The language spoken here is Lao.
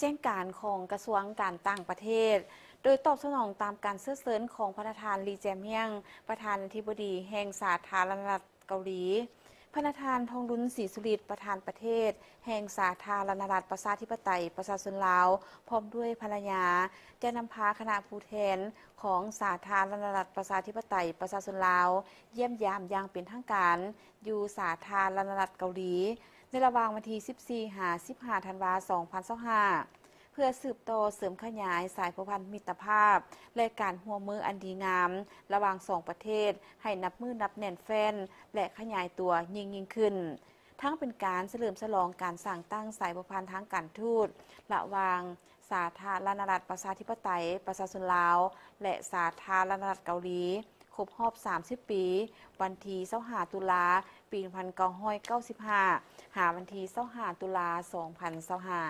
ແຈ້ງການຂອງກະຊວງການຕ່າງປະເທດ ໂດຍຕອບສະໜອງຕາມການເຊີນເຊີນຂອງພະນະທ່ານ ລີ ແຈມຮຽງ ປະທານາທິບໍດີແຫ່ງສາທາລະນະລັດເກົາຫຼີ. ພະນະທ່ານ ທອງລຸນ ສີສຸລິດ ປະທານປະເທດແຫ່ງສາທາລະນະລັດປະຊາທິປະໄຕປະຊາຊົນລາວ ພ້ອມດ້ວຍພັນລະຍາ ຈະນຳພາຄະນະຜູ້ແທນຂອງສາທາລະນະລັດປະຊາທິປະໄຕປະຊາຊົນລາວ ຢ້ຽມຢາມຢ່າງເປັນທາງການ ຢູ່ສາທາລະນະລັດເກົາຫຼີ ໃນລະຫວ່າງວັນທີສິບສີ່ ຫາ ສິບຫ້າ ທັນວາ ສອງພັນຊາວຫ້າ ເພື່ອສືບຕໍ່ເສີມຂະຫຍາຍສາຍພົວພັນມິດຕະພາບ ແລະ ການຮ່ວມມືອັນດີງາມ ລະຫວ່າງສອງປະເທດ ໃຫ້ນັບມື້ນັບແໜ້ນແຟ້ນ ແລະ ຂະຫຍາຍຕົວຍິ່ງໆຂຶ້ນ, ທັງເປັນການສະເຫຼີມສະຫຼອງການສ້າງຕັ້ງສາຍພົວພັນທາງການທູດ ລະຫວ່າງສາທາລະນະລັດປະຊາທິປະໄຕປະຊາຊົນລາວ ແລະ ສາທາລະນະລັດເກົາຫຼີ ຄົບຮອບສາມສິບປີ ວັນທີຊາວຫ້າ ຕຸລາ ປີໜຶ່ງພັນເກົ້າຮ້ອຍເກົ້າສິບຫ້າ ຫາວັນທີຊາວຫ້າ ຕຸລາ ສອງພັນຊາວຫ້າ.